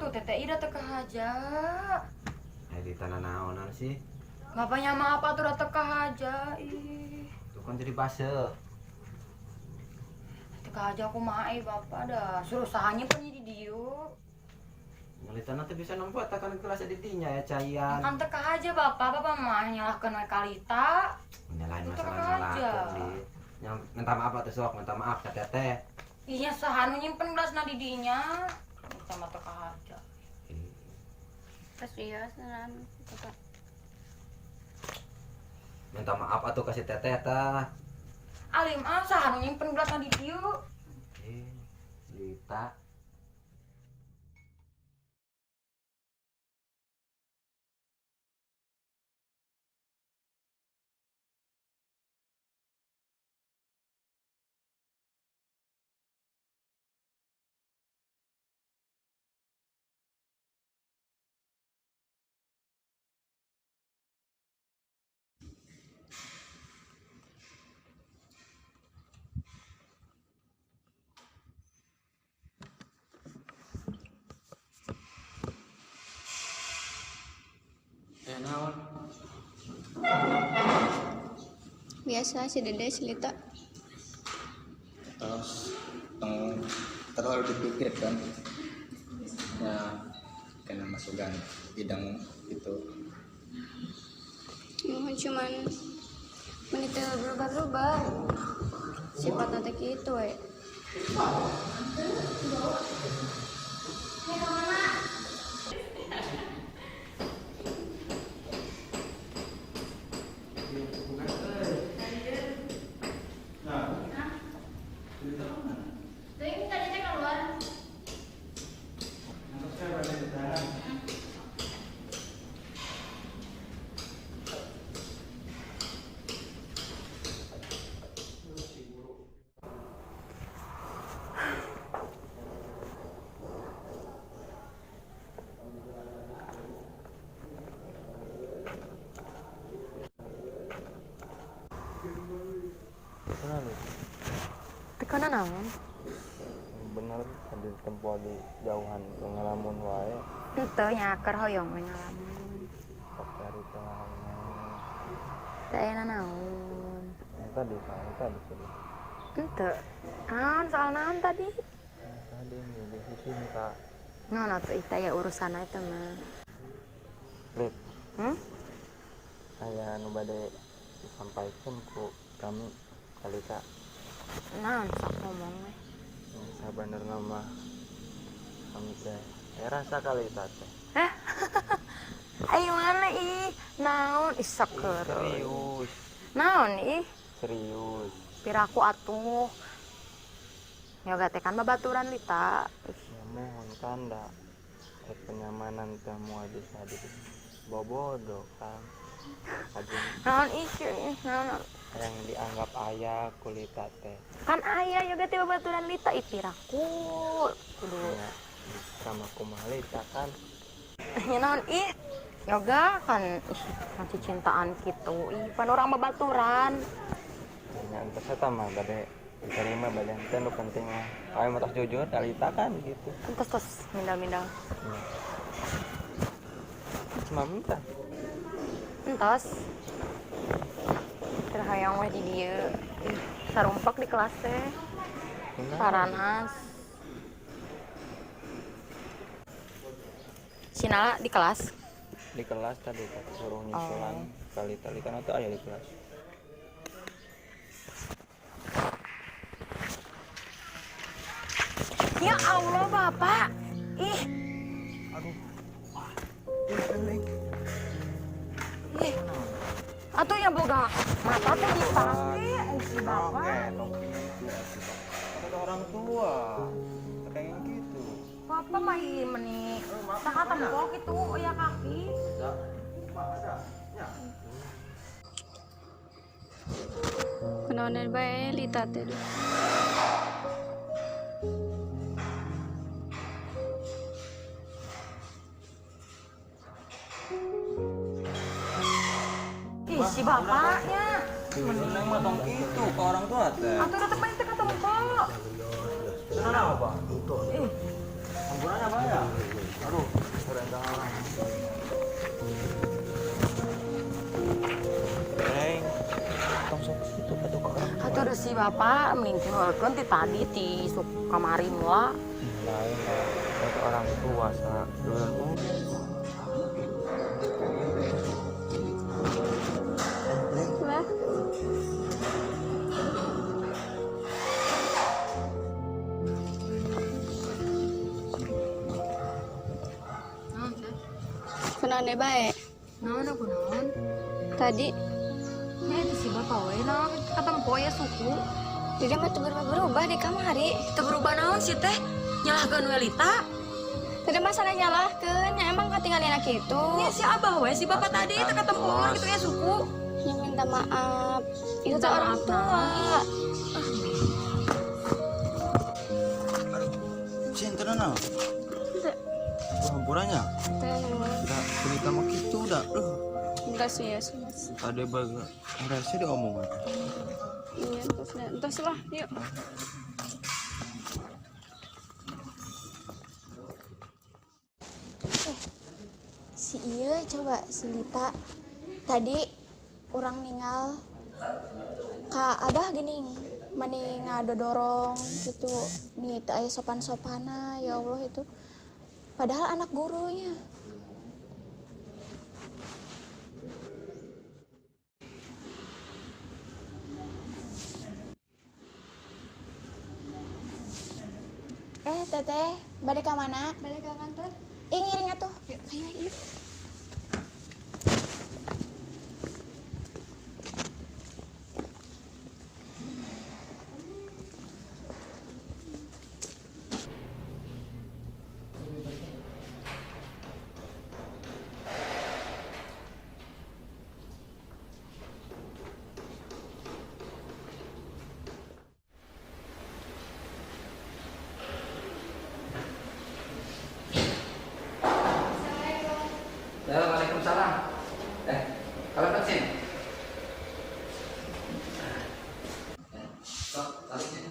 Atuh teteh ida teu kahaja. Eh, di tanah naonan sih. Bapaknya mah apa tuh teu kahaja. Ih. Tuh kan jadi base. Teu kahaja kumaha eh bapak dah. Suruh sahanya pun di dieu. Ngalita nanti bisa nempo tak kan kelas di dinya ya cayan. Kan teu kahaja bapak, bapak mah nyalahkeun we kalita. Nyalain Itu masalah kahaja. nyalahkeun di. Yang minta maaf atuh sok, minta maaf ka teteh. Iya saha nu nyimpen gelasna di dinya. Sama teu kahaja. Pas iya senang bapak. Minta maaf atuh kasih teteh tah. Alim ah saha nu nyimpen gelasna di dieu. Eh, Lita. Naon? Biasa si Dede si Lita. Terus terlalu dipikirkan ya kena masukan bidang itu. Mohon cuman menit berubah-berubah sifat nanti gitu we. Tekana naon? Bener tadi tempo di jauhan ngalamun wae. Henteu nyaker hoyong we ngalamun. Sok cari tengahnya. Teu aya naon. Yang tadi soal tadi sih. Henteu. Naon soal naon tadi? Yang tadi nih di cinta. Naon atuh ih teh aya urusan eta mah. Lip. Hmm? Aya nu bade disampaikan ku kami Kalita. Naon sok ngomong we. Sabenerna mah kami teh rasa Kalita teh. Hah? Ayo mana ih? Naon ih saker. Serius. Naon ih? Serius. Piraku atuh. Yoga teh kan babaturan Lita. Ih. Ya mohon kanda. Kenyamanan teh moal bisa di bobodo kan. Naon ih, naon yang dianggap ayah kulita teh. Kan ayah yoga teh babaturan Lita ih piraku. Kudu. Ya, sama kumaha Lita kan. Ya naon ih. Yoga kan ih masih cintaan gitu. Ih pan orang babaturan. Ya entos eta mah bade diterima bade henteu nu penting mah. Kami mah tos jujur ka Lita kan gitu. Entos tos mindal-mindal. Ya. Cuma minta. Entos. Terhayang weh di dieu. Ih, sarumpak di kelas teh. Paranas. Sinala di kelas? Di kelas tadi Kak, suruh nyusulan. Oh. Kali tali kan atau aya di kelas. Ya Allah Bapak. Ih. Aduh. Ih. Atuh yang boga mata teh dipake si Bapak. Kata orang tua. Kayak gitu. Bapak mah ieu meni. Saha tempo kitu ya kaki. Kunaon bae Lita teh. Ih, si bapaknya. Seneng mah tong kitu ke orang tua teh. Atuh tetep aja teh katempo. Kenapa, Pak? Ih. Hampurannya apa ya? Aduh, keren orang. Neng, tong sok itu atuh ka orang. Atuh udah si bapak mending tinggalkeun ti tadi ti sok kamari mula. Lain lah, itu orang tua sa. Dulu. Bah. Naon teh? Kunaon bae? Naon aku naon? Tadi Ya itu si bapak we naon katempo ya suku. Dede mah teu berubah-berubah di kamari. Teu berubah naon sih teh? Nyalahkeun we Lita. Tidak masalah nyalahkeun, ya emang katinggalin kitu. Ya si abah we si bapak tadi teh katempo gitu ya suku. Ya minta maaf. Itu Minta tuh orang maaf, tua. Sih, ente naon? Teu. Hampurannya? Teu naon. Udah, cerita mah kitu udah. Duh, Enggak sih ya, Mas. tadi baga rese diomongan. Iya, terus dah. Terus lah, yuk. Si iya coba si Lita tadi orang ningal ka abah gini mani ngadodorong gitu nih teu aya sopan-sopana, ya Allah, itu padahal anak gurunya. Eh, teteh balik ke mana? Balik ke kantor. Ih, ngiring atuh. Ayo, ayo. Ya, waalaikumsalam. Eh, kalau kan sini. Eh, sok, tarik sini.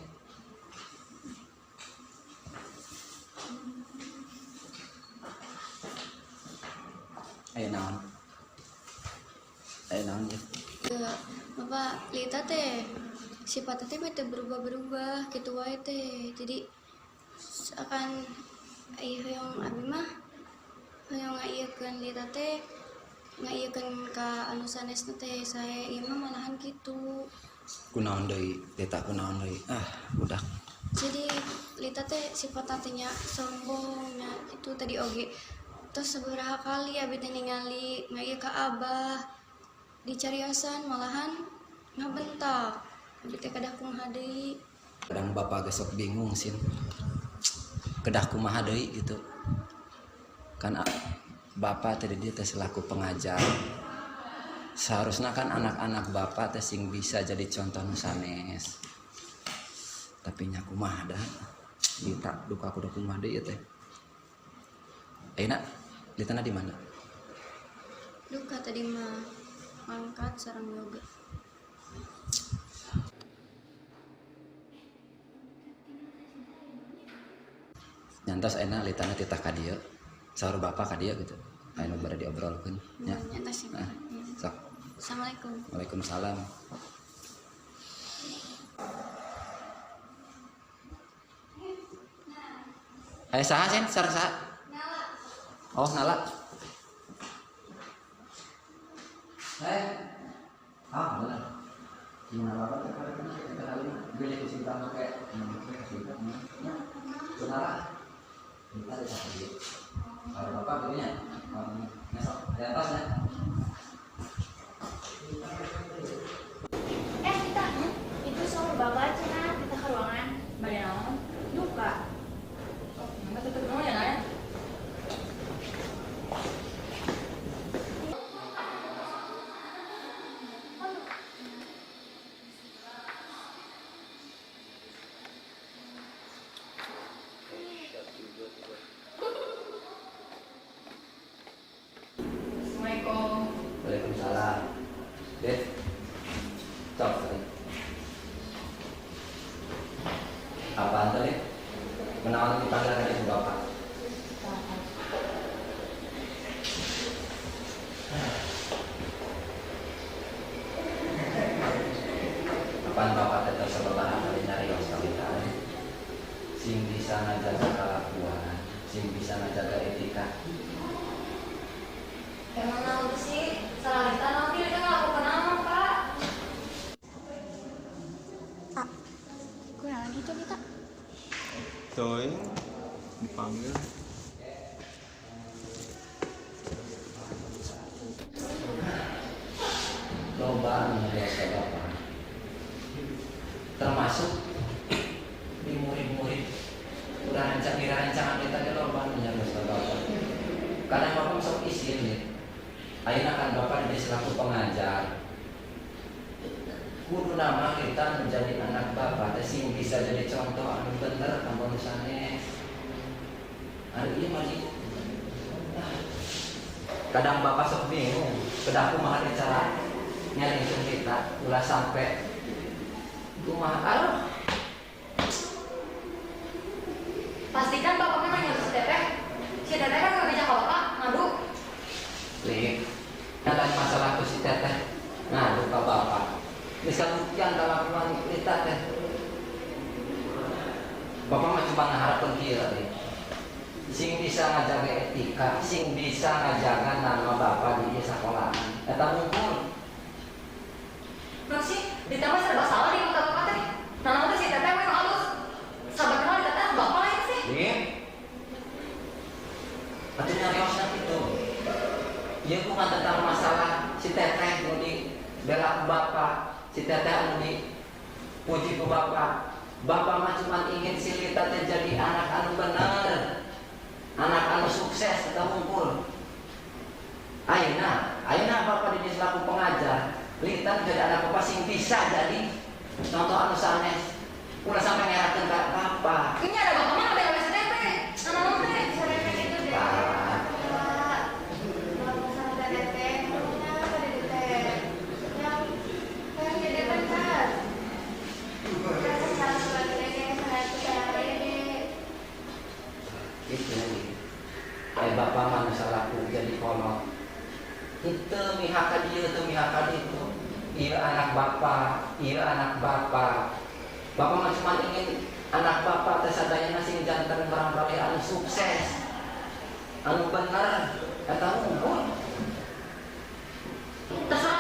Ayo naon? Ayo naon ya? Ya, Bapak, Lita teh sifatnya teh teh berubah-berubah gitu wae teh. Jadi akan ieu hoyong abi mah hoyong ngaieukeun Lita teh ngaieukeun ka anu sanesna teh sae, ieu mah malahan kitu. Kunaon deui? Lita kunaon deui? Ah, budak. Jadi Lita teh sifatna teh nya sombongnya itu tadi oge. Terus seberapa kali abi teh ningali ngaieu ka abah dicariosan malahan ngabentak. Abi teh kedah kumaha deui? Kadang bapak ge sok bingung sin. Kedah kumaha deui gitu. Kan bapak tadi dia teh selaku pengajar. Seharusnya kan anak-anak bapak teh sing bisa jadi contoh nu sanes. Tapi nya kumaha dah. Lita duka kudu kumaha deui ieu teh. Ayeuna Litana di mana? Duka tadi mah mangkat sareng yoga. Nyantos ayeuna Litana titah ka dieu. Saur bapak ka dieu gitu. Aya nu bade diobrolkeun nya. Nyantos ya. Nah, sok. Assalamualaikum. Waalaikumsalam. Eh, saha sin? Sareng saha? Oh, Nala. Eh. Ah, benar. Di Nala apa teh pada kena kita kali ini beli kecintaan make ya. Nala. Kita ada satu dia. Kalau bapak belinya, oh, besok di atasnya. Eh, kita itu sama bapak cenah kita ke ruangan. Bade naon? Duka. Oh, enggak tutup naon ya, Nay? Assalamualaikum. Waalaikumsalam. Dek. Sok, sorry. Apaan tadi? Menawan dipanggil tadi si bapak. Pan bapak teh tos sababaraha kali nyarios ka Lita teh. Sing bisa ngajaga kelakuan, sing bisa ngajaga etika. Emang naon sih? Salah Lita nanti Lita ngelakukan naon, Pak? Ah, kunaon gitu Lita? Teuing dipanggil. Loba anu nyarios ka bapak. Termasuk di murid-murid udah rancang di rancangan kita ge loba anu nyarios ka bapak. Kadang bapak sok isin nih. Ayeuna kan bapak di selaku pengajar. Kudu nama kita menjadi anak bapak teh sing bisa jadi contoh anu bener kanggo nu sanes. Ari ieu mah ah. Kadang bapak sok bingung, kedah kumaha teh cara nyalingkeun kita ulah sampai kumaha, aduh. Pastikan bapak mah nanya si Teteh. Si Teteh kan nggak bisa ke bapak, ngadu. Lik, kan masalah ku si Teteh ngadu ka bapak. Bisa buktian kalakuan Lita teh. Bapak mah cuma ngaharapkeun kieu teh. Sing bisa ngajaga etika, sing bisa ngajaga nama bapak di ieu sekolahan. Eta mungkul. Nah sih, Lita mah serba salah di mata bapak teh. Nah, naon teh si Teteh we nu alus. Sabar kenal Lita teh bapak lain sih. Lik. Atuh nyariosna kitu. Ieu bukan tentang masalah si Teteh nu dibela ku bapak, si Teteh anu dipuji ku bapak. Bapak mah cuma ingin si Lita teh jadi anak anu bener, anak anu sukses atau unggul. Ayeuna, ayeuna bapak di selaku pengajar, Lita jadi anak bapak sing bisa jadi contoh anu sanes. Ulah sampai ngerakeun ka bapak. Kayaknya ada bapak mah ngabela si Teteh. Nah, naon teh? Sareng gitu deh. Parah. Pak, sama teteh, kamunya pada teteh. Yang yang jadi benar. Rasa salah sebagai salah itu salah ini. Itu eh bapak mah nu salaku jadi kolot henteu mihak ka dieu, teu mihak ka ditu. Ieu anak bapak, ieu anak bapak. Bapak mah cuma ingin anak bapak teh sadayana sing janten barangkali anu sukses, anu bener, eta unggul. Terserah.